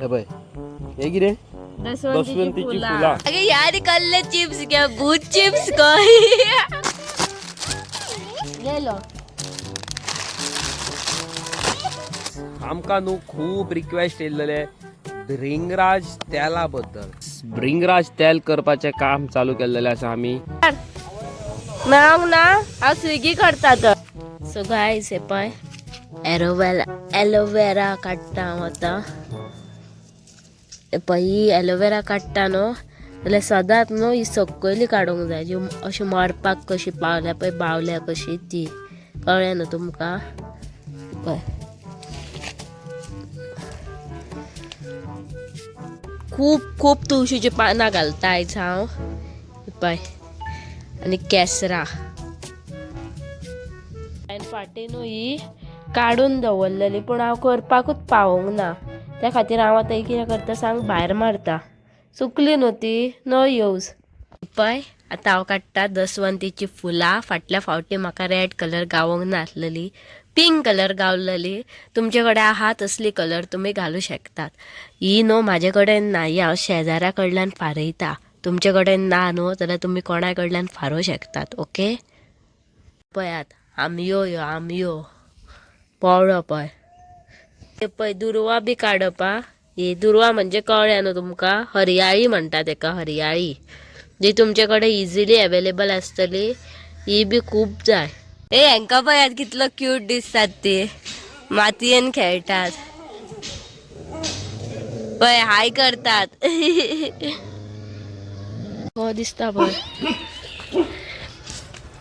हे पळय, हे कितें? दसवंतीची फुलां. अगे यार कसले चिप्स घे, भूत चिप्स कय गेलो. आमकां न्हू खूब रिक्वेस्ट येयल्लेले भृंगराज तेला बद्दल. भृंगराज तेल करपाचें काम चालू केल्लेलें आसा आमी. मेळोंक ना, हांव स्विगी करता तर. सो गायज, हे पळय एरोवेरा, एलोवेरा काडटा हांव आतां. हे पळय, ही एलोवेरा काडटा न्हू जाल्यार सदांच न्हू ही सकयली काडूंक जाय, जी अशी मरपाक कशी पावल्या पळय, बावल्या कशी ती, कळ्ळें न्हू तुमकां? पळय, खूब खूब तुळशीची पानां घालता आयज हांव. हे पळय, आनी केसरा. हांवें फाटीं न्हू ही काडून दवरलेली, पूण हांव करपाकूच पावोंक ना. त्या खातीर हांव आतां कितें करता सांग, भायर मारता. सुकली न्हू ती, नो यूज. पळय, आतां हांव काडटा दसवंतीची फुलां. फाटल्या फावटी म्हाका रेड कलर गावोंक नासलेली, पिंक कलर गावलेली. तुमचे कडेन आहा तसली कलर तुमी घालूं शकतात. ही न्हू म्हाजे कडेन ना, ही हांव शेजाऱ्या कडल्यान फारयता. तुमचे कडेन ना न्हू जाल्यार तुमी कोणा कडल्यान फारोवं शकतात. ओके, पळयात आमयो, ह्यो आमयो पोवळो पळय. हे पळय दुर्वा बी काडप. आ, ही दुर्वा म्हणजे कळ्ळें न्हू तुमकां? हरयाळी म्हणटा तेका, हरयाळी जी तुमचे कडेन इजिली अवेलेबल आसतली. ही बी खूब जाय. ए, हेंकां पळयात कितलो क्यूट दिसतात ती, मातयेन खेळटात पळय, हाय करतात. हो दिसता पळय.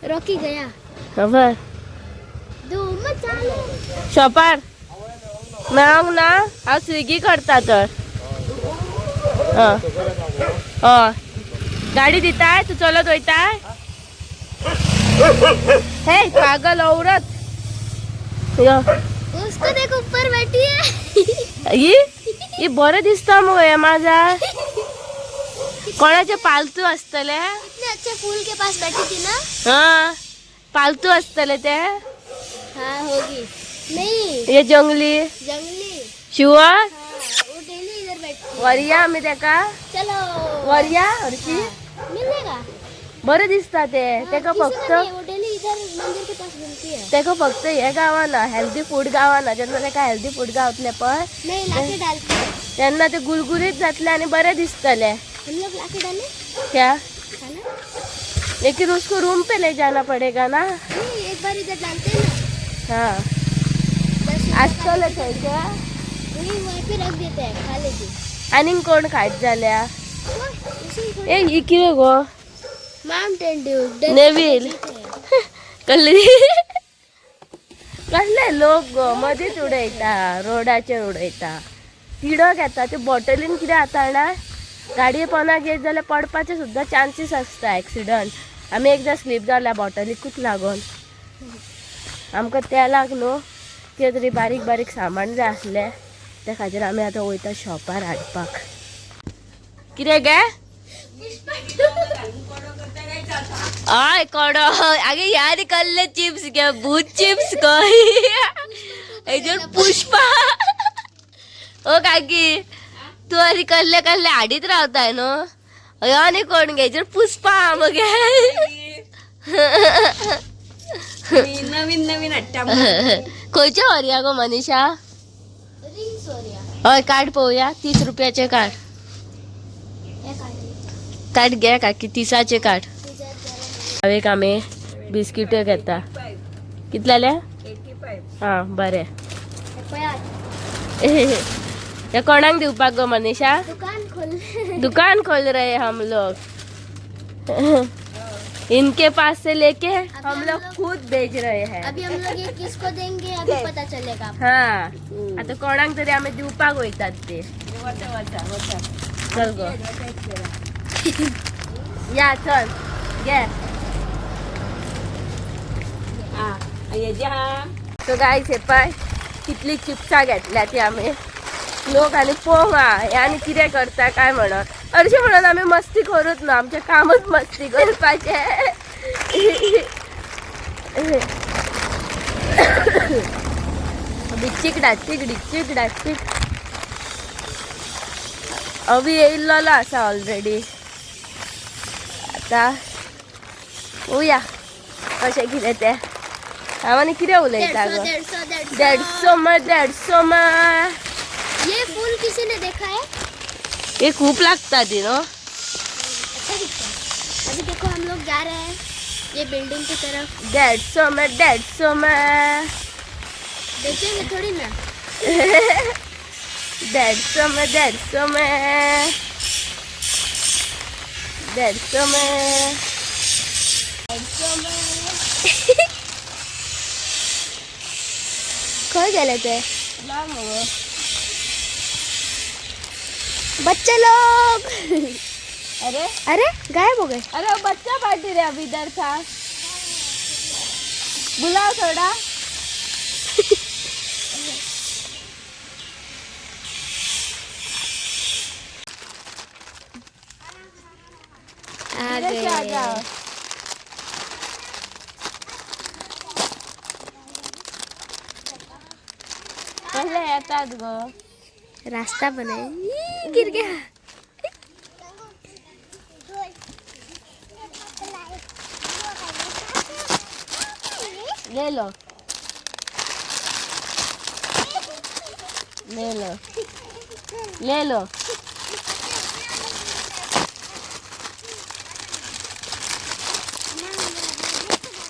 रॉकी गया. खबर. धूम चालू. शॉपार मेळोंक ना, हांव स्विगी करता तर. हय हय, गाडी दिताय? तूं चलत वयताय? हे पागल औरत, यो. उसको देख, ऊपर बैठी है. ही ही बरें दिसता मगो हे माझा. कोणाचे पालतू आसतले. इतने अच्छे फूल के पास बैठी थी ना. हा, पालतू आसतले ते. हाँ, होगी नहीं. हे जंगली. जंगली. शुअर? हाँ, वो डेली इधर बैठती है. वरया आमी तेका. चलो. वरया हरशी. मिलेगा. बरें दिसता ते. तेका किसी का फक्त नहीं, वो डेली इधर मंदिर के पास घूमती है. तेका फक्त हे गावना, हेल्दी फूड गावना. जेन्ना तेका हेल्दी फूड गावतले पळय, नहीं, लाके डालती है. तेन्ना ते गुलगुलीत जातले आनी बरें दिसतले. हम लोग लाके डाले. क्या? खाना. लेकिन उसको रूम पे ले जाना पड़ेगा ना. नहीं, एक बार इधर डालते हैं ना. हा. 10 रुपए. आसतले थंयचे. वही, वहीं पे रख देते हैं, खा लेती. आनीक कोण खायत जाल्यार. हाँ, उसी को. ए, ही कितें गो? Mountain Dew. नेवील कसली कसले लोक गो, मदींच उडयता, रोडाचेर उडयता. तिडक येता. ते बॉटलीन कितें जाता जाणा, गाडये पोंदाक येत जाल्यार पडपाचे सुद्दां चान्सीस आसता, एक्सिडंट. आमी एकदां स्लीप जाल्या बॉटलीकूच लागून. आमकां तेलाक न्हू कितें तरी बारीक बारीक सामान जाय आसलें, त्या खातीर आमी आतां वयता शॉपार हाडपाक. कितें गे? हय, कोडो. आगे यार, कसले चिप्स घे, भूत चिप्स कय हेजेर पुष्पा. ओ काकी, तूं आनी कसले कसले हाडीत रावताय न्हू. हय, आनी कोण गे हेजेर पुष्पा मगे. नवीन नवीन हाडटा. खंयचे व्हरया गो मनीषा? रिंग्स हो रहा. हय, काड पळोवया. 30 रुपयाचे काड. काड घे काकी, 30चे काड. हांव आमी बिस्किट्यो घेता. कितले जाले? हा, बरें. हे कोणाक दिवपाक गो मनीषा? दुकान खोल. दुकान खोल रहे हैं हम लोग. इनके पास से लेके हम लोग खुद बेच रहे हैं. अभी हम लोग ये किसको देंगे, अभी पता चलेगा आपको. हा, आता कोणाक तरी आमी दिवपाक वयतात ते. चल गो, या, चल घे. सो गायस, हे पाय कितली चिप्सां घेतल्या ती आमी. लोक आनी पोवंक हा, हे आनी कितें करता काय म्हणून. हरशीं म्हणून आमी मस्ती करूच ना, आमचें कामच मस्ती करपाचें. चिकडा चिकडी चिकडा चिक. अवी येयल्लो आसा ऑलरेडी. आतां पळोवया कशें कितें तें. हांव आनी कितें उलयता गो? 150, 150, 150. 150 मा, 150 मा. ये फूल किसी ने देखा है? हे खूप लागता ती न्हू. अच्छा दिखता है. अभी देखो, हम लोग जा रहे हैं ये बिल्डिंग की तरफ. 150 मा, 150 मा. बेचेंगे थोड़ी ना. 150 मा, 150 मा, 150 मा, 150 मा. खंय गेले ते? ना मगो. बच्चे लोग. अरे. अरे, गायब हो गए. अरे, वो बच्चा पार्टी रे, अभी इधर था. बुलाओ थोड़ा. आ इधर से आ गए. जाओ. कसले येतात गो? रास्ता बनाए. ई, गिर गया. ले लो, ले लो, ले लो.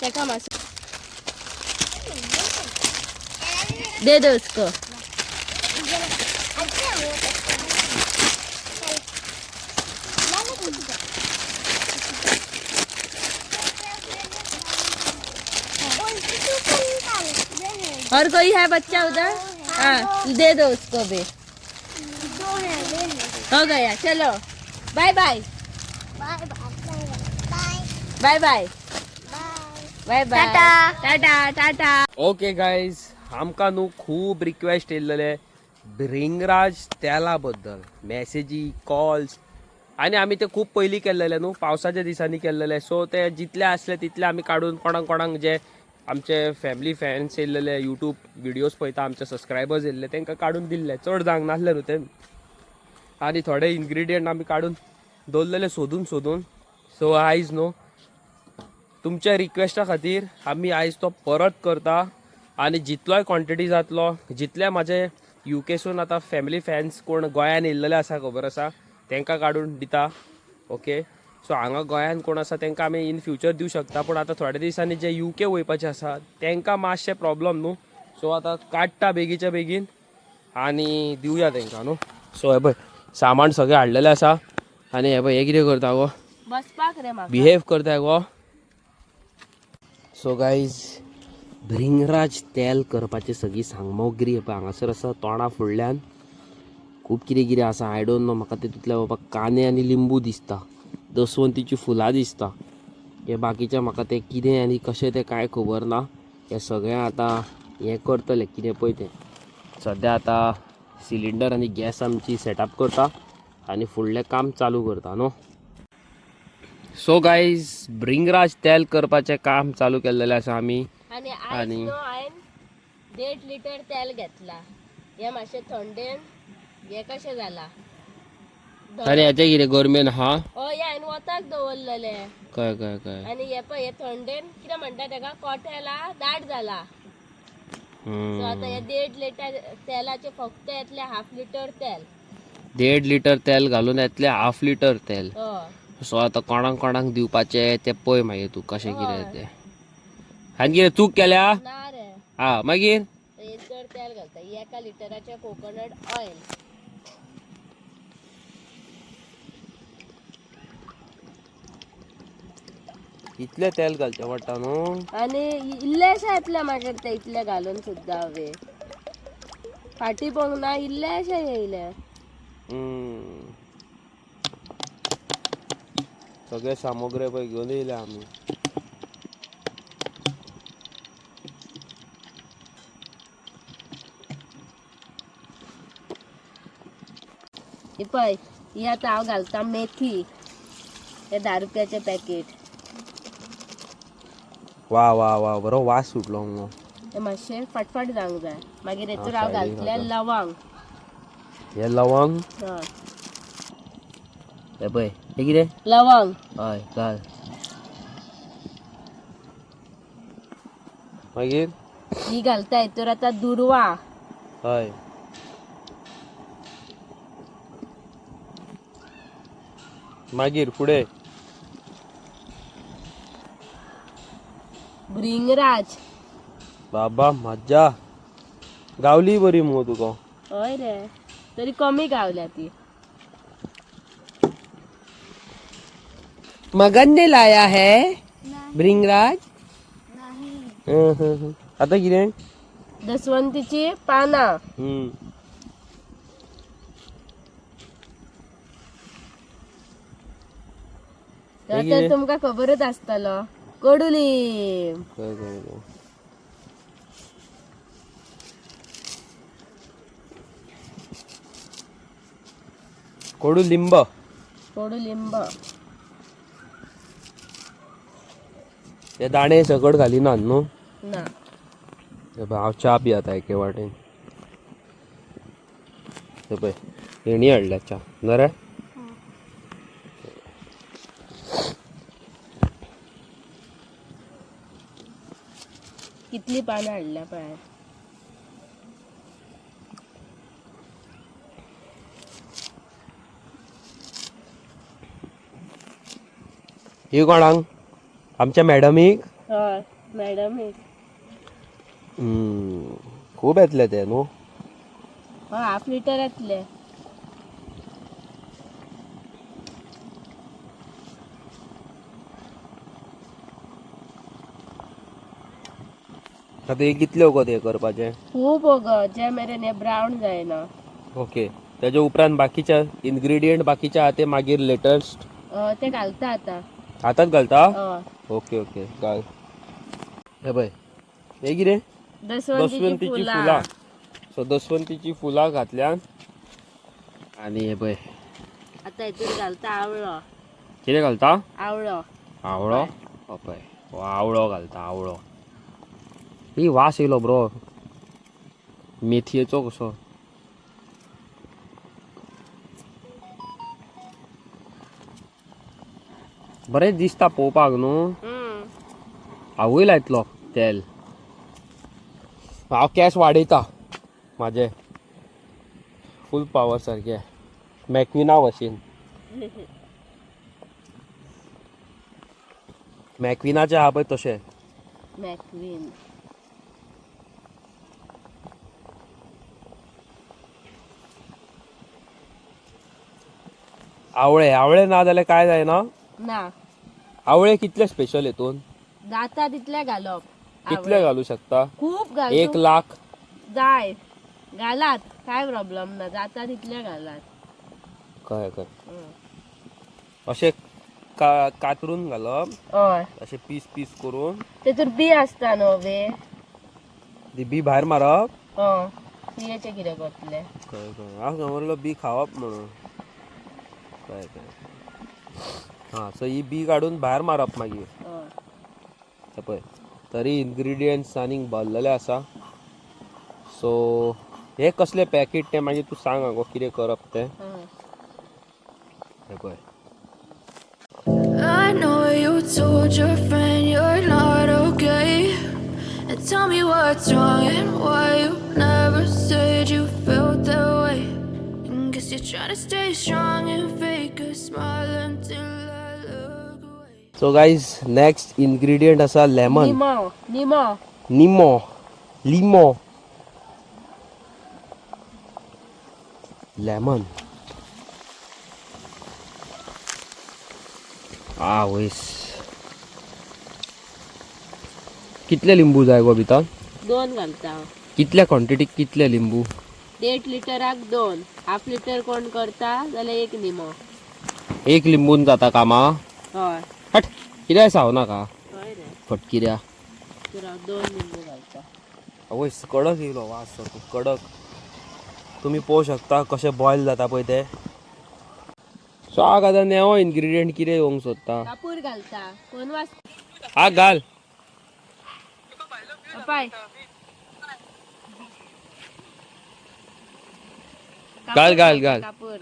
तेका मातसो दे दो उसको. और कोई है बच्चा उधर? हाँ, दे दो उसको भी. हो गया. चलो, bye bye. Bye bye, bye bye. Tata. Tata, tata. Okay guys, आमकां न्हू खूब रिक्वेस्ट येयल्ले भृंगराज तेला बद्दल, मॅसेजी, कॉल्स. आनी आमी ते खूब पयलीं केल्लेले न्हू, पावसाच्या दिसांनी केल्लेले. सो ते जितले आसले तितले आमी काडून कोणाक कोणाक जे आमचे फॅमिली फॅन्स येयल्लेले, युट्यूब व्हिडियोज पळयता, आमचे सबस्क्रायबर्स येयल्ले, तांकां काडून दिल्ले. चड जावंक नासले न्हू ते. आनी थोडे इन्ग्रिडियंट आमी काडून दवरलेले सोदून सोदून. सो आयज न्हू तुमच्या रिक्वेस्टा खातीर आमी आयज तो परत करता. आनी जितलोय क्वॉन्टिटी जातलो, जितले म्हाजे युकेसून आतां फॅमिली फॅन्स कोण गोंयान येयल्लेले आसा, खबर आसा, तांकां काडून दिता. ओके, सो हांगा गोंयान कोण आसा तांकां आमी इन फ्युचर दिवं शकता, पूण आतां थोड्या दिसांनी जे युके वयपाचे आसा तांकां मातशें प्रॉब्लम न्हू. सो आतां काडटा बेगीच्या बेगीन आनी दिवया तांकां न्हू. सो हे पळय, सामान सगळें हाडलेलें आसा. आनी हे पळय, हे कितें करता गो? बसपाक रे म्हाका. बिहेव करताय गो. सो गायज, भृंगराज तेल करपाची सगळी सामग्री पळय हांगासर आसा. तोंडा फुडल्यान खूब कितें कितें आसा. I don't know, म्हाका तितूंतले बाबा कांदे आनी लिंबू दिसता, दसवंतीची फुलां दिसता. हे बाकीचें म्हाका तें कितें आनी कशें तें कांय खबर ना. हें सगळें आतां हें करतलें कितें पळय तें. सद्या आतां सिलिंडर आनी गॅस आमची सेटअप करता आनी फुडलें काम चालू करता न्हू. सो गायज, भृंगराज तेल करपाचें काम चालू केल्लेलें आसा आमी. आनी आयज न्हू हांवें 1.5 लिटर तेल घेतला. हे मातशें थंडेन हे कशें जाला. आनी हेचें कितें गरमेन आहा? हय, हे हांवें वताक दवरलेलें. कळ्ळें कळ्ळें कळ्ळें. आनी हे पळय, हे थंडेन कितें म्हणटा तेका, कोटेला दाट जाला. सो आतां हे 1.5 लिटर तेलाचे फक्त येतले हाफ लिटर तेल. 1.5 लिटर तेल घालून येतलें हाफ लिटर तेल. हय. सो आतां कोणाक कोणाक दिवपाचें तें पळय मागीर तूं कशें कितें तें. आनी कितें चूक केल्या? ना रे. हा, मागीर. हे चड तेल घालता, 1 लिटराचें कोकोनट ऑयल. इतलें तेल घालचें पडटा न्हू. आनी इल्लेशें येतलें मागीर तें. इतलें घालून सुद्दां हांवें फाटीं पळोवंक ना, इल्लेशें येयलें. सगळे सामुग्री पळय घेवन येयल्या आमी. ही पळय, ही आतां हांव घालता मेथी. हे 10 रुपयाचें पॅकेट. वा वा वा, बरो वास सुटलो मुगो. हे मातशें फाटफाट जावंक जाय. मागीर हेतूर हांव सायडीक घालतलें घालता. लवंग. हे लवंग. हय. हे पळय, हे कितें? लवंग. हय, घाल. मागीर? ही घालता हितूर आतां दुर्वा. हय. मागीर फुडें? भृंगराज. बाबा, मज्जा गावली बरी मुगो तुका. हय रे, तरी कमी गावल्या ती. मगन ने लाया है भृंगराज. नाही. आता कितें? दसवंतीची पानां. हे तर कितें? तुमकां खबरच आसतलो, कडुलीम. कळ्ळें, कळ्ळें, कळ्ळें. कोडू लिंब. कडुलिंब. हे दाणे सकट घालिनात न्हू? ना. हे पळय, हांव च्या पियेता एके वाटेन. हे पळय, हेणी हाडल्या च्या नरे. कितली पानां हाडल्या पळय. ही कोणाक? आमच्या मॅडमीक? हय, मॅडम. खूब येतले ते न्हू? हय, हाफ लिटर येतले. आतां हे कितले वगत हे करपाचें? खूब वगत, जे मेरेन हे ब्रावन जायना. ओके, त्याच्या उपरांत बाकीचे इन्ग्रेडियंट बाकीचे आहा ते मागीर लेटस्ट? ते घालता आतां. आतांच घालता? हय. ओके ओके, घाल. हे पळय, हे कितें? दसवंतीची दसवंतीची फुलां. फुलां. सो दसवंतीची फुलां घातल्यान आनी हे पळय. आतां हितून घालता आवळो. कितें घालता? आवळो. आवळो. हो पळय, हो आवळो घालता, आवळो. ही वास येयलो ब्रो मेथयेचो कसो. बरें दिसता पळोवपाक न्हू. हांवूय लायतलो तेल. हांव केंस वाडयता म्हाजे फूल पावर सारके मॅकविना भशेन. मॅकविनाचे आहा पळय तशें. मॅकवीन. आवळे, आवळे ना जाल्यार काय जायना? ना. आवळे कितले स्पेशल हितून? जाता तितले घालप. कितले आवळे. घालू शकता? खूप घाल. 1 लाख. जाय घालात, काय प्रॉब्लेम ना, जाता तितले घालात. कळ्ळें कळ्ळें. अशें कातरून घालप? हय. अशें पीस पीस करून. तेतूर बी आसता न्हू बे. ती बी भायर मारप. हय, बियेचें कितें करतले? कळ्ळें कळ्ळें. हांव समजलो बी खावप म्हणून. कळ्ळें कळ्ळें. हां, सो ही बी काडून भायर मारप मागीर. हय. हे पळय, तरी इन्ग्रिडियंट्स आनीक भरलेले आसा. सो हे कसले पॅकेट ते मागीर तूं सांग आगो कितें करप तें. हय. हे पळय. I know you told your friend you're not okay. And tell me what's wrong and why you never said you felt that way. And guess you're trying to stay strong and fake a smile until I look away. So guys, next ingredient आसा lemon. निमो, निमो. निमो, limo, lemon. आवयस, कितले लिंबू जाय गो भितर? दोन घालता हांव. कितल्या क्वॉन्टिटीक कितले लिंबू? 1.5 लिटराक दोन. हाफ लिटर कोण करता जाल्यार एक निमो. एक लिंबून जाता कामा? हय. हट, कित्याक साव नाका. हय रे. फटकिऱ्या. तर हांव दोन लिंबू घालता. आवयस, कडक येयलो वास सारको कडक. तुमी पळोवंक शकता कशें बॉयल जाता पळय तें. सो हांव आतां नेवो इन्ग्रिडियंट कितें येवंक सोदता? कापूर घालता कोण वास. हा, घाल. पाय. घाल, घाल, घाल. कापूर.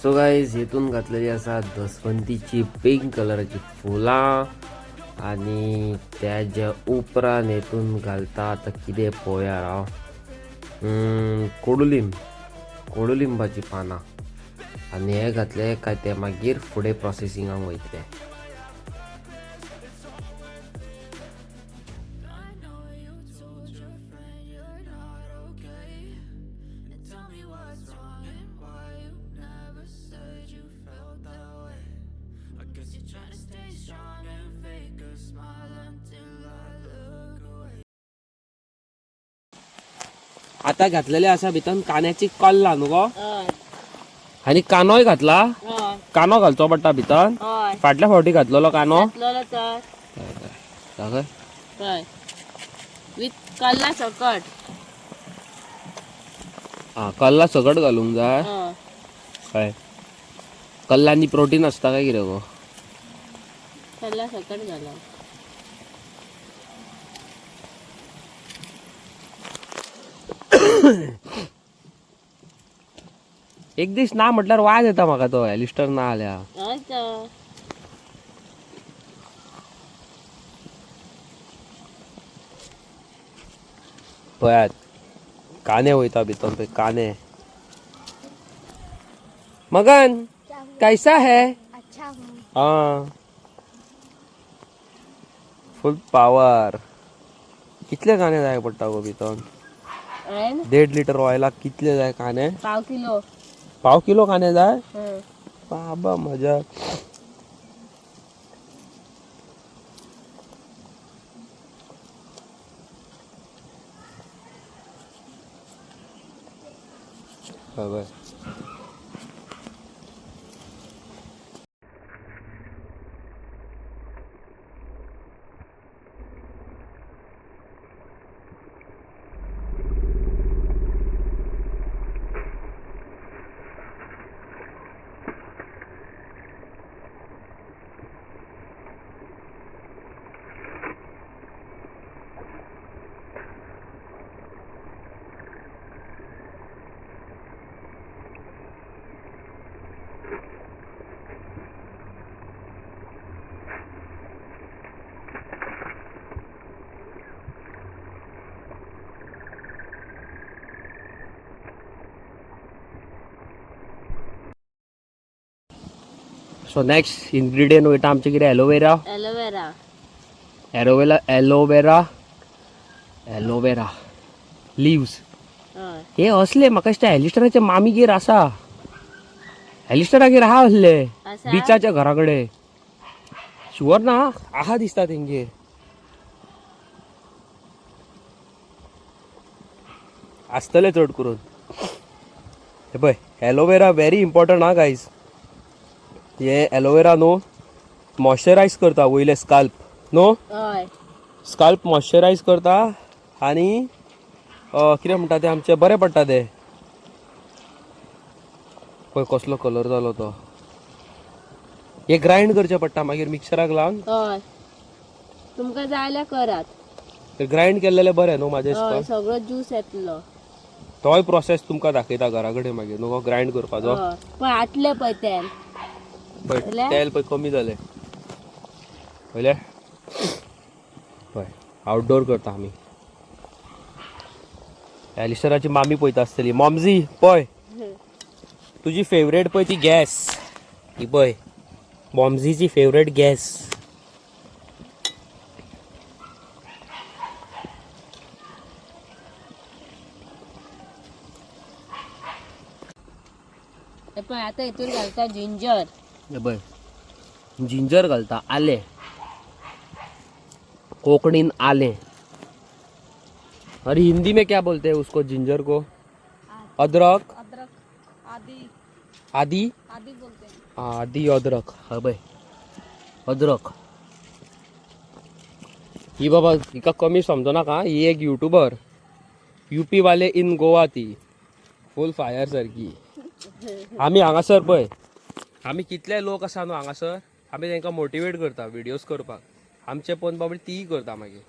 सो गायज हेतून घातलेली आसा दसवंतीची पिंक कलराची फुलां आनी त्याच्या उपरांत हेतून घालता आतां कितें पळोवया हांव, कोडुलिंब, कोडुलिंबाची पानां. आनी हे घातले काय ते मागीर फुडें प्रोसेसिंगाक वयतले. I know you told your friend you're not okay. And tell me what's wrong and why you never said you felt that way. I guess you're trying to stay strong and fake a smile until I look away. आता घातलेले आसा भितर कांद्याची कल्ला न्हू गो, हय. आनी कांदोय घातला. हय. कांदो घालचो पडटा भितर. हय. फाटल्या फावटी घातलेलो कांदो. घातलेलो तर. दाखय. हय, विथ कल्ला सकट. आं, कल्ला सगट घालूंक जाय. हय. हय, कल्लांनी प्रोटीन आसता काय कितें गो? कल्ला सकट घाला. एक दीस ना म्हटल्यार वाज येता म्हाका तो एलिस्टर ना जाल्यार. हय तर. पळयात कांदे वयता भितर पळय कांदे. मगन क्या हुआ? कैसा है? अच्छा हूँ. हाँ, फुल पावर. कितले कांदे जाय पडटा गो भितर? हांवें 1.5 लिटर ऑयलाक कितले जाय कांदे? पाव किलो. पाव किलो कांदे जाय? हय. बाबा मजा. हय. सो नेक्स्ट इन्ग्रेडियंट वयता आमचें कितें? Aloe vera. Aloe vera. Aloe vera, aloe vera, aloe vera leaves. हय. हे असले म्हाका दिसता एलिस्टराच्या मामीगेर आसा, एलिस्टरागेर आहा असले. आसा? बिचाच्या घरा कडेन शुअर ना, आहा दिसता तेंगेर. आसतले चड करून. हे पळय एलोवेरा व्हेरी इम्पॉर्टंट आहा गायज. हे एलोवेरा न्हू मॉइश्चरायज करता वयले स्काल्प न्हू. हय. स्काल्प मॉइश्चरायज करता आनी कितें म्हणटा तें आमचें बरें पडटा तें. पळय कसलो कलर जालो तो. हे ग्रायंड करचें पडटा मागीर मिक्सराक लावन. हय, तुमकां जाय जाल्यार करात. ग्रायंड केल्लेलें बरें न्हू म्हाज्या हय. हिसपान. सगळो ज्यूस येतलो. तोय प्रोसेस तुमकां दाखयता घरा कडेन मागीर न्हू ग्रायंड करपाचो. हय, पळय आटले पळय तेल. पळय जाल्यार? तेल पळय कमी जालें पळयलें. पळय आउटडोर करता आमी. एलिस्टराची मामी पळयता आसतली. मॉमजी पळय तुजी फेवरेट पळय ती गॅस ही पळय मॉमजीची फेवरेट गॅस. हे पळय आतां हितून घालता जिंजर. हे पळय जिंजर घालता, आलें, कोंकणीन आलें. अरे हिंदी में क्या बोलते हैं उसको जिंजर को? अदरक. अदरक आदि. आदि. आदि बोलते हैं. आदि अदरक. हय पळय अदरक. ही बाबा हिका कमी समजो नाका. ही एक युट्यूबर युपी वाले इन गोवा, ती फूल फायर सारकी. आमी हांगासर पळय आमी कितले लोक आसा न्हू हांगासर, आमी तांकां मोटिवेट करता व्हिडियोज करपाक. आमचे पळोवन बाबा तीय करता मागीर.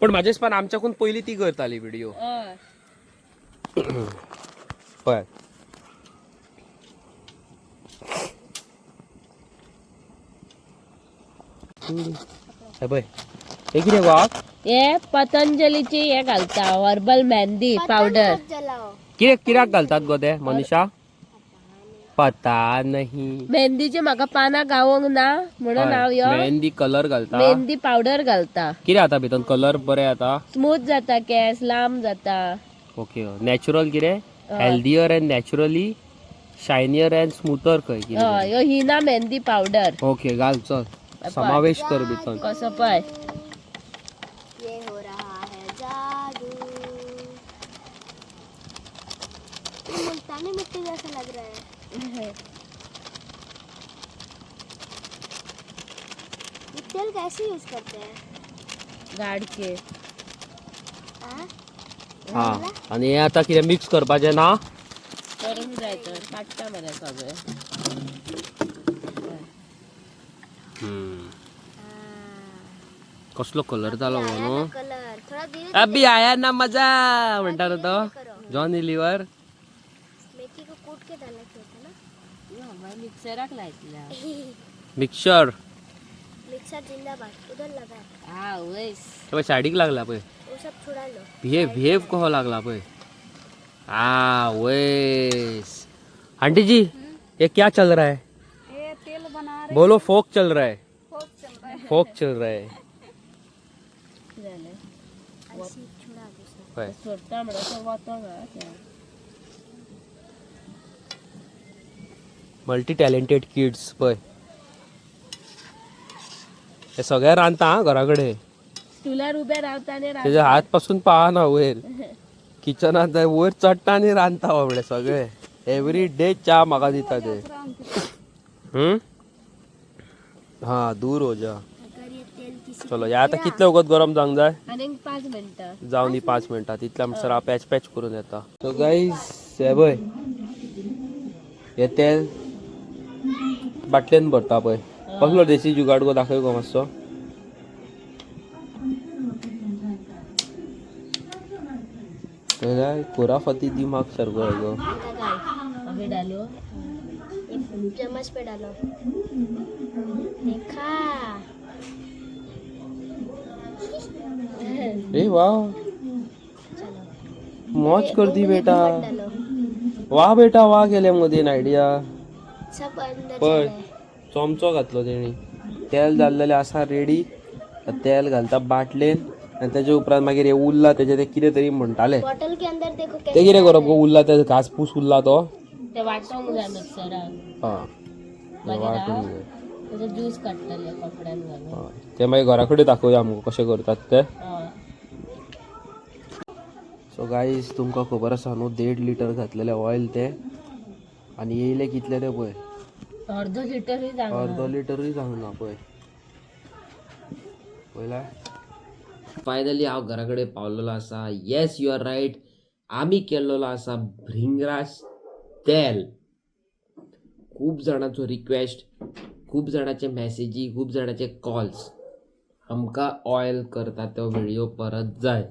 पण म्हाज्या हिसपान आमच्याकून पयलीं ती करताली व्हिडिओ. हय. पळय. हे पळय, हे कितें गो? हे पतंजलीची हे घालता, हर्बल मेहंदी पावडर. मत जलाओ. कितें, कित्याक घालतात गो ते मनीषा? पता नाही. मेहंदीची म्हाका पानां गावोंक ना म्हणून हांव हय, ह्यो मेहंदी कलर घालता. मेहंदी पावडर घालता. कितें जाता भितर? कलर बरें जाता? स्मूथ जाता केस, लांब जाता. ओके, नॅचरल कितें, healthier and naturally shinier and smoother खंय कितें. हय, ह्यो हिना मेहंदी पावडर. ओके, घाल, चल, समावेश कर भितर. कसो पळय. ये हो रहा है जादू. ये मुल्तानी मिट्टी जैसा लग रहा है. ये तेल कैसे यूज करते हैं? गाडके. हाँ? हा, आणि हे आता कितें मिक्स करपाचें ना? करूंक जाय तर काडटा मरे सगळें. कसलो कलर जालो हो न्हू. कलर थोड़ा धीरे. अभी आया ना मजा म्हणटा न्हू तो जॉनी लिव्हर. मेथी को कूट के डालना चाहिए था ना. मिक्सराक लायतल्या. मिक्सर. मिक्सर जिंदाबाद. उधर लगा है. हा वयस. पळय, सायडीक लागला पळय. वो सब छुड़ा लो. भिये भिये कहो लागला पळय. आ वेस, आंटी जी, ये क्या चल रहा है? ये तेल बना रहे. बोलो, फोक चल रहा है. फोक चल रहा है. फोक चल रहा है. जालें. ऐसे छुड़ा दो सब. पळय. सोडटा म्हणल्यार वतोंक हा तें. मल्टी टॅलेंटेड किड्स पळय, हे सगळे रांदता हा घरा कडेन. स्टुलार उबे रावता आनी तेजे हात पासून पावना वयर. किचनात वयर चडटा आनी रांदता बाबडे सगळे. एवरी डे च्या म्हाका दिता ते. हा, दूर हो जा. अगर ये तेल किसी चलो, हे आतां कितले वगत गरम जावंक जाय? आनीक 5 मिनटां. जावन दी 5 मिनटां. तितल्या म्हणसर हांव पॅच पॅच करून येता. सो गाईज, हे पळय, हे तेल बाटलेन भरता पळय. कसलो देशी जुगाड गो? दाखय गो मातसो. काय खुराफाती दिमाग सारको आहे गो. का गाल. अभी डालो. ये चम्मच पे डालो. देखा? ए वा! चलो. मौज कर दी उंगली पे बेटा. मत डालो. वा बेटा वा, केले मदीन आयडिया. सब अंदर पळय. चले. चमचो घातलो तेणी. तेल जाल्लेलें आसा रेडी. तेल घालता बाटलेन आनी तेजे उपरांत मागीर हे उरला तेजे ते कितें तरी म्हणटाले. बॉटल के अंदर देखो ते कैसे. कितें करप गो, उरला ते घासपूस उरला तो? ते वाटोंक जाय मिक्सराक. हा, ते वाटूंक जाय. तेजो ज्यूस काडटले कपड्यान घालून. हय, ते मागीर घरा कडेन दाखोवया आमकां कशें करतात ते. हय. सो गायज, तुमकां खबर आसा न्हू, 1.5 लिटर घातलेलें ऑयल तें आनी येयलें कितलें तें पळय. अर्दो लिटरूय जावंक अर्दो लिटरूय जावंक ना पळय. पळयला, फायनली हांव घरा कडेन पावलेलो आसा. Yes, you are right, आमी केल्लोलो आसा भृंगराज तेल. खूब जाणांचो रिक्वेस्ट, खूब जाणांचे मॅसेजी, खूब जाणांचे कॉल्स, आमकां ऑयल करता तो व्हिडियो परत जाय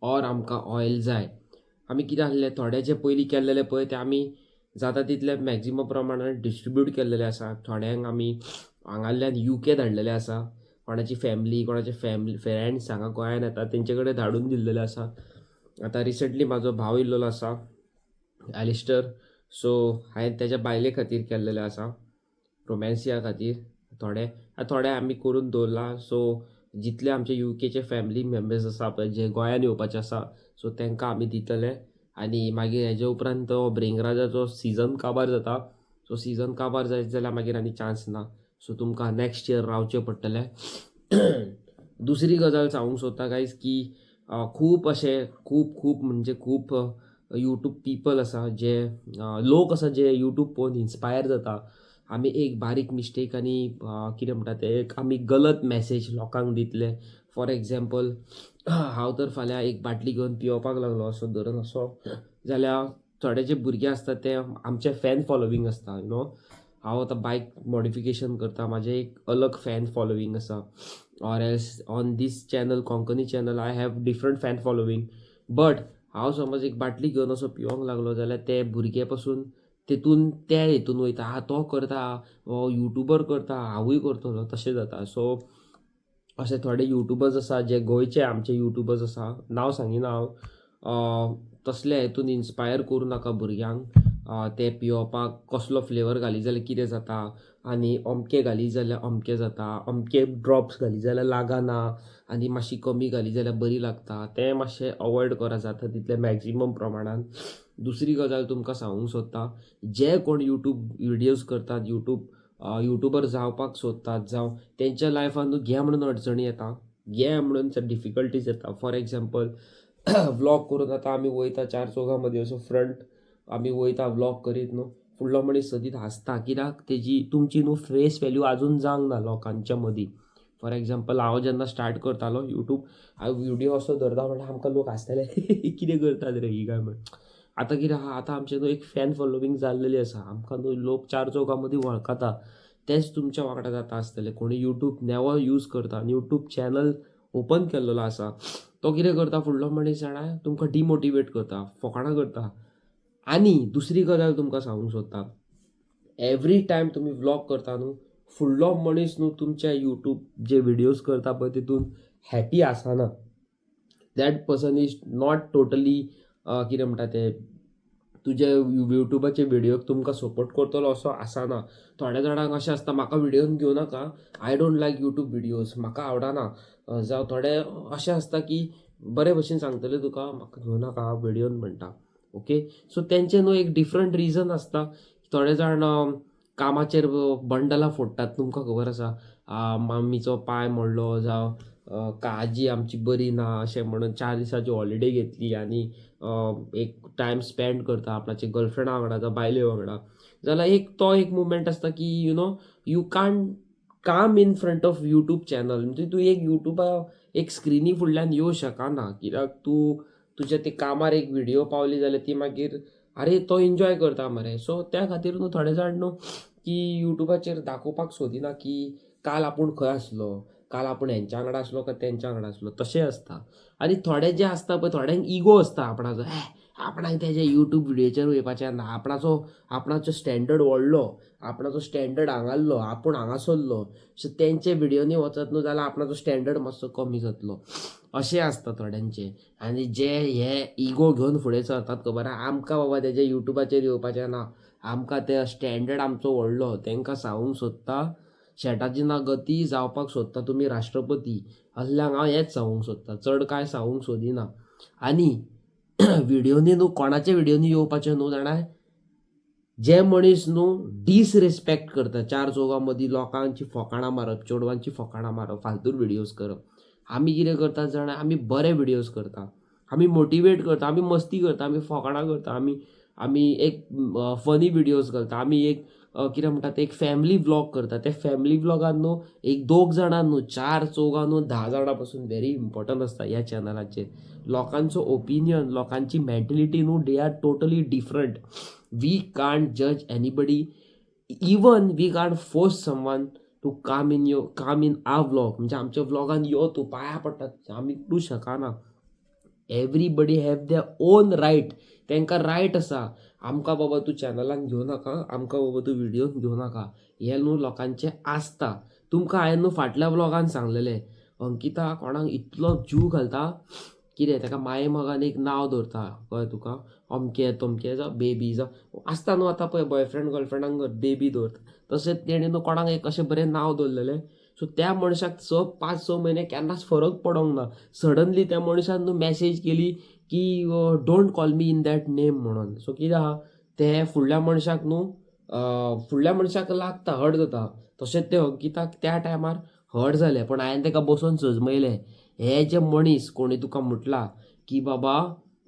ऑर आमकां ऑयल जाय. आमी कितें आसलें, थोडे जे पयलीं केल्लेले पळय ते आमी जाता तितले मॅक्झिमम प्रमाणान डिस्ट्रिब्यूट केल्लेले आसा. थोड्यांक आमी हांगासरल्यान युके धाडलेले आसा. कोणाची फॅमिली, कोणाचे फॅमिली फ्रेंड्स हांगा गोंयान येता तेंचे कडेन धाडून दिल्लेले आसा. आतां रिसंटली म्हाजो भाव येयल्लो आसा एलिस्टर, सो हांवें तेज्या बायले खातीर केल्लेलें आसा, रोमॅन्सिया खातीर. थोडे थोडे आमी करून दवरला. सो जितले आमचे युकेचे फॅमिली मेंबर्स आसा पळय, जे गोंयान येवपाचे आसा, सो तांकां आमी दितले. आनी मागीर हेजे उपरांत तो ब्रिंगराजाचो सिजन काबार जाता. सो सिजन काबार जायत जाल्यार मागीर आनी चान्स ना. सो तुमकां नॅक्स्ट इयर रावचें पडटलें. दुसरी गजाल सांगूंक सोदता गायज की खूब अशे खूब खूब म्हणजे खूब यूट्यूब पिपल आसा, जे लोक आसा जे यूट्यूब पळोवन इन्स्पायर जाता. आमी एक बारीक मिस्टेक आनी कितें म्हणटा तें, एक आमी गलत मॅसेज लोकांक दितले. फॉर एग्जाम्पल, हांव तर फाल्यां एक बाटली घेवन पियोवपाक लागलो असो धरून असो जाल्यार थोडे जे भुरगे आसता ते आमचे फॅन फॉलोवींग आसता, you know. हांव आतां बायक मॉडिफिकेशन करता, म्हाजें एक अलग फॅन फॉलोवींग आसा, or else on this channel, Konkani channel, I have different fan following. But हांव समज एक बाटली घेवन असो पिवंक लागलो जाल्यार ते भुरगे पसून तेतून ते हितून वयता, आं तो करता, हो युट्यूबर करता, हांवूय करतलो, तशें जाता. सो अशे थोडे युट्यूबर्स आसा जे गोंयचे आमचे युट्यूबर्स आसा, नांव सांगिना हांव, तसले हितून इन्स्पायर करूं नाका भुरग्यांक. ते पियोवपाक कसलो फ्लेवर घाली जाल्यार कितें जाता आनी अमकें घाली जाल्यार अमकें जाता, अमके ड्रॉप्स घाली जाल्यार लागना आनी मातशी कमी घाली जाल्यार बरी लागता, तें मातशें अवॉयड करा जाता तितलें मॅक्जिमम प्रमाणान. दुसरी गजाल तुमकां सांगूंक सोदता, जे कोण युट्यूब विडियोज करतात, युट्यूबर जावपाक सोदतात, जावं तेंच्या लायफान न्हू घे म्हणून अडचणी येता, घे म्हणून डिफिकल्टीज येता. फॉर एग्जाम्पल, व्लॉग करून आतां आमी वयता चार चौगां मदीं, असो फ्रंट आमी वयता व्लॉग करीत न्हू, फुडलो मनीस सदींच हांसता, कित्याक तेजी तुमची न्हू फेस वेल्यू आजून जावंक ना लोकांच्या मदीं. फॉर एग्जाम्पल, हांव जेन्ना स्टार्ट करतालो युट्यूब, हांव विडियो असो धरता म्हणल्यार आमकां लोक हांसताले, कितें करतात रे ही काय म्हण. आतां कितें आहा, आतां आमचें न्हू एक फॅन फॉलोवींग जाल्लेली आसा, आमकां न्हू लोक चार चौगां मदीं वळखता. तेंच तुमच्या वांगडा जाता आसतलें. कोणी युट्यूब नवो यूज करता आनी युट्यूब चॅनल ओपन केल्लेलो आसा, तो कितें करता, फुडलो मनीस जाणा तुमकां डिमोटिवेट करता, फकाणां करता. आनी दुसरी गजाल तुमकां सांगूंक सोदता, एवरी टायम तुमी व्लॉग करता न्हू, फुडलो मनीस न्हू तुमच्या युट्यूब जे विडियोज करता पळय तितून हॅपी आसना. That person is not totally, कितें म्हणटा तें, तुज्या युट्यूबाचे व्हिडियोक तुमकां सपोर्ट करतलो असो आसना. थोड्या जाणांक अशें आसता, म्हाका व्हिडियोन घेवं नाका, I don't like YouTube videos, म्हाका आवडना. जावं थोडे अशें आसता की बरे भशेन सांगतले तुका, म्हाका घेवं नाका व्हिडियोन म्हणटा. ओके, सो तेंचें न्हू एक डिफरंट रिजन आसता. थोडे जाण कामाचेर बंडलां फोडटात, तुमकां खबर आसा, मम्मीचो पांय मोडलो जावं आजी आमची बरी ना अशें म्हणून 4 दिसांची हॉलिडे घेतली आनी एक टायम स्पेंड करता आपणाचे गर्लफ्रेंडा वांगडा जावं बायले वांगडा, जाल्यार एक तो एक मुमेंट आसता की you can't come in front of YouTube channel. म्हणजे तूं एक युट्यूबा एक स्क्रिनी फुडल्यान येवं शकना, कित्याक तूं तुज्या ते कामार एक व्हिडियो पावली जाल्यार ती मागीर, आरे, तो एन्जॉय करता मरे. सो त्या खातीर न्हू थोडे जाण न्हू की युट्यूबाचेर दाखोवपाक सोदिना की काल आपूण खंय आसलो, काल आपूण हेंच्या वांगडा आसलो काय तेंच्या वांगडा आसलो, तशें आसता. आनी थोडे जे आसता पळय, थोड्यांक इगो आसता आपणाचो, हे आपणाक तेजे युट्यूब व्हिडियोचेर वयपाचें ना, आपणाचो आपणाचो स्टँडर्ड व्हडलो, आपणाचो स्टँडर्ड हांगासल्लो, आपूण हांगासरलो, सो तेंचे व्हिडियोनी वचत न्हू जाल्यार आपणाचो स्टँडर्ड मातसो कमी जातलो, अशें आसता थोड्यांचें. आनी जे हे इगो घेवन फुडें सरतात, खबर आहा आमकां बाबा तेजे युट्यूबाचेर येवपाचें ना, आमकां ते स्टँडर्ड आमचो व्हडलो, तांकां सांगूंक सोदता, शेटाची ना गती, जावपाक सोदता तुमी राष्ट्रपती, असल्यांक हांव हेंच सांगूंक सोदता, चड कांय सांगूंक सोदिना. आनी व्हिडियोनी न्हू कोणाच्या व्हिडियोनी येवपाचें न्हू जाणा, जे मनीस न्हू डिसरिस्पेक्ट करता, चार चौगां मदीं लोकांची फकाणां मारप, चेडवांची फकाणां मारप, फालतू व्हिडियोज करप. आमी कितें करतात जाणा, आमी बरे व्हिडियोज करता, आमी मोटिवेट करता, आमी मस्ती करता, आमी फकाणां करता, आमी एक फनी व्हिडियोज करता, आमी एक कितें म्हणटा ते, एक फॅमिली व्लॉग करता. त्या फॅमिली व्लॉगान न्हू एक दोग जाणां न्हू, चार चौगां न्हू, 10 जाणां पासून व्हेरी इम्पॉर्टंट आसता ह्या चॅनलाचेर. लोकांचो ओपिनियन, लोकांची मेंटलिटी न्हू, they are totally different. We can't जज anybody, even we can't force someone to come in a vlog. म्हणजे आमच्या व्लॉगान यो तूं, पांया पडटात, आमी करूं शकना. Everybody have their own right. तांकां रायट आसा, आमकां बाबा तूं चॅनलान घेवं नाका, आमकां बाबा तूं व्हिडियोन घेवं नाका, हें न्हू लोकांचें आसता. तुमकां हांवें न्हू फाटल्या व्लॉगान सांगलेलें, अंकिता कोणाक इतलो जीव घालता, कितें ताका माये मोगान एक नांव दवरता, कळ्ळें तुका, अमकें तमकें, जावं बेबी जावं आसता न्हू. आतां पळय, बॉयफ्रेंड गर्लफ्रेंडांक बेबी दवरता, तशेंच तेणें न्हू कोणाक एक अशें बरें नांव दवरलेलें. सो त्या मनशाक 5-6 म्हयने केन्नाच फरक पडोंक ना. सडनली त्या मनशान न्हू मॅसेज केली की "Don't call me in that name" म्हणून. सो कितें आहा तें, फुडल्या मनशाक न्हू फुडल्या मनशाक लागता, हर्ट जाता. तशेंच तें अंकिताक त्या टायमार हर्ट जालें, पूण हांवें ताका बसोवन सजमयलें, हे जे मनीस कोणी तुका म्हटलां की बाबा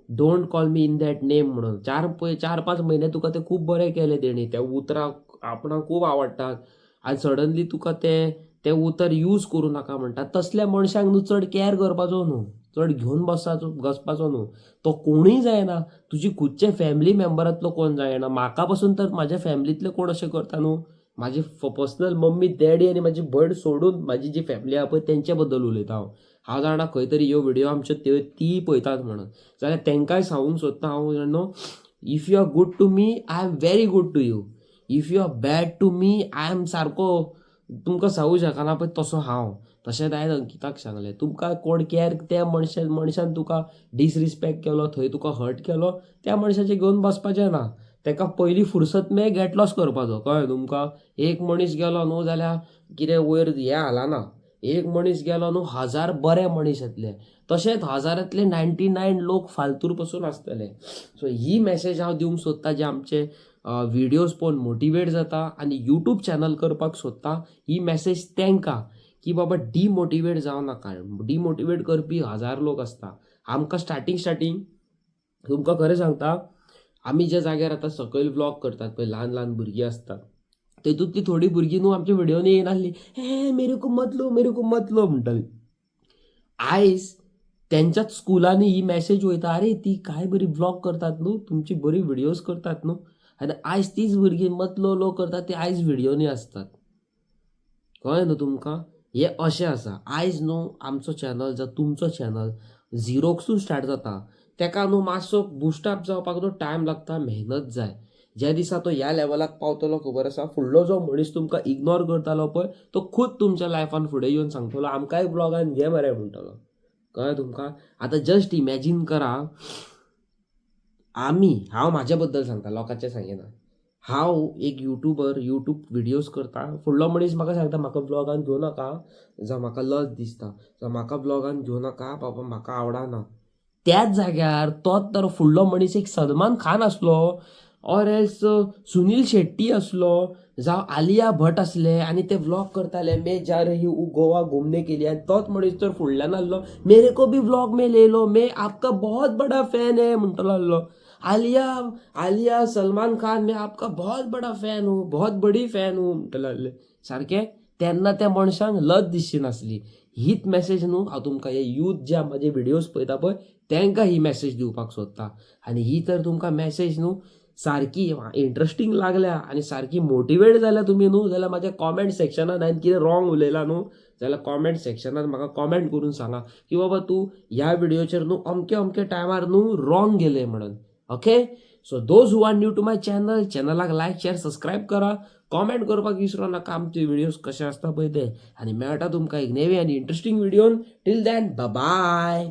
"Don't call me in that name" म्हणून, चार पळय 4-5 म्हयने तुका ते खूब बरें केलें तेणी, त्या उतरां आपणाक खूब आवडटात आनी सडनली तुका तें तें उतर यूज करूं नाका म्हणटा. तसल्या मनशांक न्हू चड कॅर करपाचो न्हू, चड घेवन बसपाचो बसपाचो न्हू. तो कोणूय जायना, तुजी खुदचे फॅमिली मेंबरांतलो कोण जायना. म्हाका पासून तर म्हाज्या फॅमिलींतले कोण अशें करता न्हू, म्हाजी पर्सनल मम्मी डॅडी आनी म्हाजी भयण सोडून म्हाजी जी फॅमिली आहा पळय तेंचे बद्दल उलयता हांव. हांव जाणा खंय तरी ह्यो व्हिडियो आमच्यो त्यो तीय पळयतात म्हणून, जाल्यार तांकांय सांगूंक सोदता हांव, न्हू. If you are good to me, I am very good to you. If you are bad to me, I am सारको तुमकां सांगू शकना पळय तसो हांव. तशेंच हांवें अंकिताक सांगलें, तुमकां कोण कॅर त्या मनशान तुका डिसरिस्पेक्ट केलो, थंय तुका हर्ट केलो, त्या मनशाचें घेवन बसपाचें ना. ताका पयली फुरसत मेळ गेट लॉस करपाचो. कळ्ळें तुमकां? एक मनीस गेलो न्हू जाल्यार कितें वयर हें हालना. एक मनीस गेलो न्हू 1000 बरे मनीस येतले, तशेंच 1000तले 99 लोक फालतूर पसून आसतले. सो ही मॅसेज हांव दिवंक सोदतां, जे आमचे विडियोज पळोवन मोटिवेट जाता आनी यूट्यूब चॅनल करपाक सोदता, ही मॅसेज तांकां की बाबा डिमोटिवेट जावं नाका. डिमोटिवेट करपी 1000 लोक आसता. आमकां स्टार्टींग स्टार्टींग तुमकां खरें सांगता, आमी ज्या जाग्यार आतां सकयल व्लॉग करतात पळय, ल्हान ल्हान भुरगीं आसतात, तेतूंतली थोडीं भुरगीं न्हू आमच्या व्हिडियोनी येयनासली, हे मेरे को मत लो, मेरे को मत लो म्हणटाली. आयज तेंच्याच स्कुलांनी ही मॅसेज वयता, अरे ती काय बरी व्लॉग करतात न्हू, तुमची बरी व्हिडियोज करतात न्हू. आनी आयज तीच भुरगीं मत लो लो करतात, ती आयज व्हिडियोनी आसतात. कळ्ळें न्हू तुमकां? हें अशें आसा. आयज न्हू आमचो चॅनल जावं तुमचो चॅनल झिरोकसून स्टार्ट जाता, तेका न्हू मातसो बुस्टअप जावपाक न्हू टायम लागता, मेहनत जाय. ज्या दिसा तो ह्या लेवलाक पावतलो, खबर आसा, फुडलो जो मनीस तुमकां इग्नोर करतालो पळय, तो खूद तुमच्या लायफान फुडें येवन सांगतलो, आमकांय ब्लॉगान घे मरे म्हणटलो. कळ्ळें तुमकां? आतां जस्ट इमॅजीन करा, आमी, हांव म्हाज्या बद्दल सांगता, लोकांचें सांगिना. हांव एक युट्यूबर, यूट्यूब व्हिडियोज करता. फुडलो मनीस म्हाका सांगता, म्हाका ब्लॉगान घेवं नाका, जावं म्हाका लज दिसता, जावं म्हाका ब्लॉगान घेवं नाका बाबा, म्हाका आवडना. त्याच जाग्यार तोच तर फुडलो मनीस एक सलमान खान आसलो, ऑर एल्स सुनील शेट्टी आसलो, जावं आलिया भट आसले आनी ते व्लॉग करताले, मैं जा रही हूँ गोवा घूमने के लिए, आनी तोच मनीस तर फुडल्यान आसलो, मेरे को भी व्लॉग में ले लो, मैं आपका बहुत बड़ा फॅन है म्हणटलो आसलो. आलिया, आलिया, सलमान खान, मैं आपका बहुत बड़ा फॅन हूँ, बहुत बडी फॅन हूँ म्हणटले आसले सारकें. तेन्ना त्या मनशांक लज दिसची नासली. हीच मॅसेज न्हू हांव तुमकां, हे यूथ जे म्हाजे व्हिडियोज पळयता पळय, तांकां ही मॅसेज दिवपाक सोदता. आनी ही तर तुमकां मॅसेज न्हू सारकी इंट्रस्टींग लागल्या आनी सारकी मोटिवेट जाल्या तुमी न्हू, जाल्यार म्हाज्या कॉमेंट सेक्शनान हांवें कितें रॉंग उलयलां न्हू जाल्यार कॉमेंट सेक्शनान म्हाका कॉमेंट करून सांगा की बाबा तूं ह्या व्हिडियोचेर न्हू अमके अमके टायमार न्हू रॉंग गेले म्हणून. Okay, so those who are new to my channel, चॅनलाक like, share, subscribe करा. कॉमेंट करपाक विसरो नाका आमचे व्हिडियोज कशे आसता पळय ते. आनी मेळटा तुमकां एक नवी आनी इंट्रस्टींग व्हिडियोन. Till then, bye.